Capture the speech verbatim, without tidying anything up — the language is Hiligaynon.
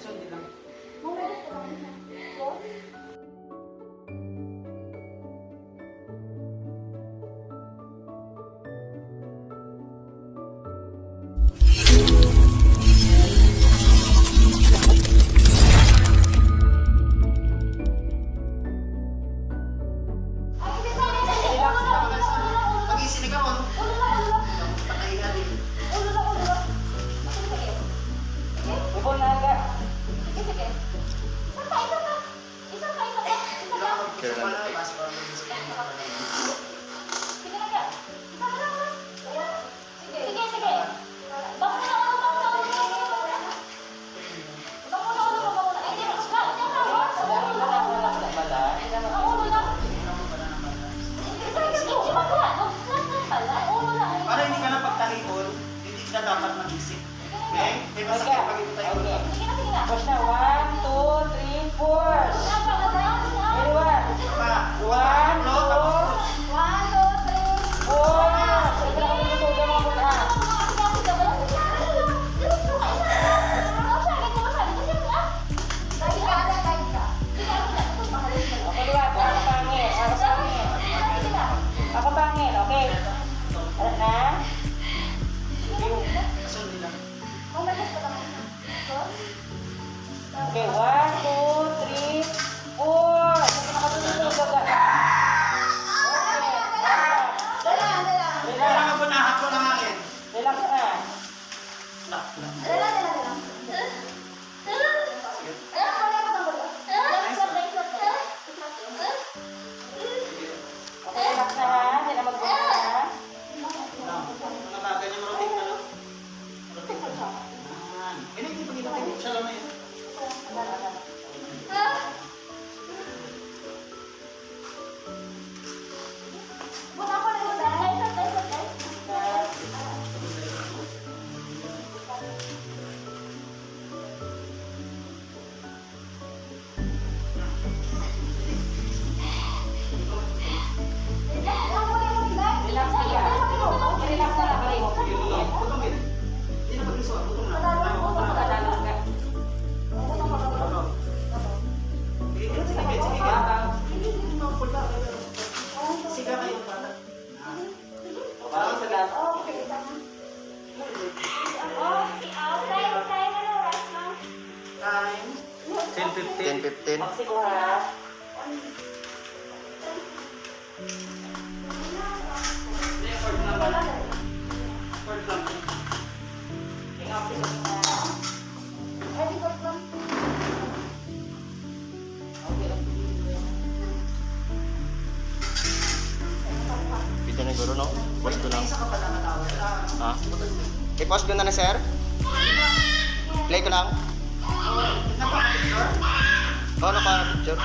Relax lang, guys. Pag-isip ka mo, patay na din. Ibon na aga. Isa pa, isa pa. Isa pa, isa pa. Isa pa. Kaya lang. Sige na ka. Isa pa lang. Sige, sige. Bangon na, bangon na, bangon na, bangon na. Bangon na, bangon na, bangon na. Ay, di, wala, wala, wala, wala. Ang ulo na. Sige, sige, sige, wala. Flat lang pala. Ulo na. Para hindi ka na pagtalibon, hindi ka dapat mag-isip. Okay? May masakit pag hindi tayo. Okay. Sige na, sige na. Push na. One, two, three, push. Push na, push na, push na. Very well. Pa, one, two, tapos push. One, two, three. Push. Ito na kami dito, mga puta. Ako, liwat. Ako, pangit. Ako, pangit. Ako, pangit. Okay. Ano na? Kasunod nila. Okay, one, two, three, four. Ito na, ito na, ito na. Okay. Dala, dala. Dala. Kailangan ko na hapon ang hangin. Relax na. Relax, relax. Dala, dala, dala. Dala, wala ko, wala ko. Relax, relax, relax. Okay, relax na, ha? Hindi na magbunga, ha? Mga bagay niya, maroting ka, no? Maroting ka. Yan. Ay, hindi, hindi, hindi. Siya lang na yun. Relax na lang. Relax na lang kayo. Sige, sige, sige. Siga kayo, bata. Parang sa lahat. Okay. Time, time, ano oras, ma'am? Time. Ten fifteen. Ten fifteen. Ako si Kuha. Hindi, record lang pala. Record lang. Tingnan ko sa mga. Ay, di ba, ma'am? Pwede na siguro, no? Pause ko lang. Ha? I-pause ko na na, sir? Play ko lang. Oo, naka-picture.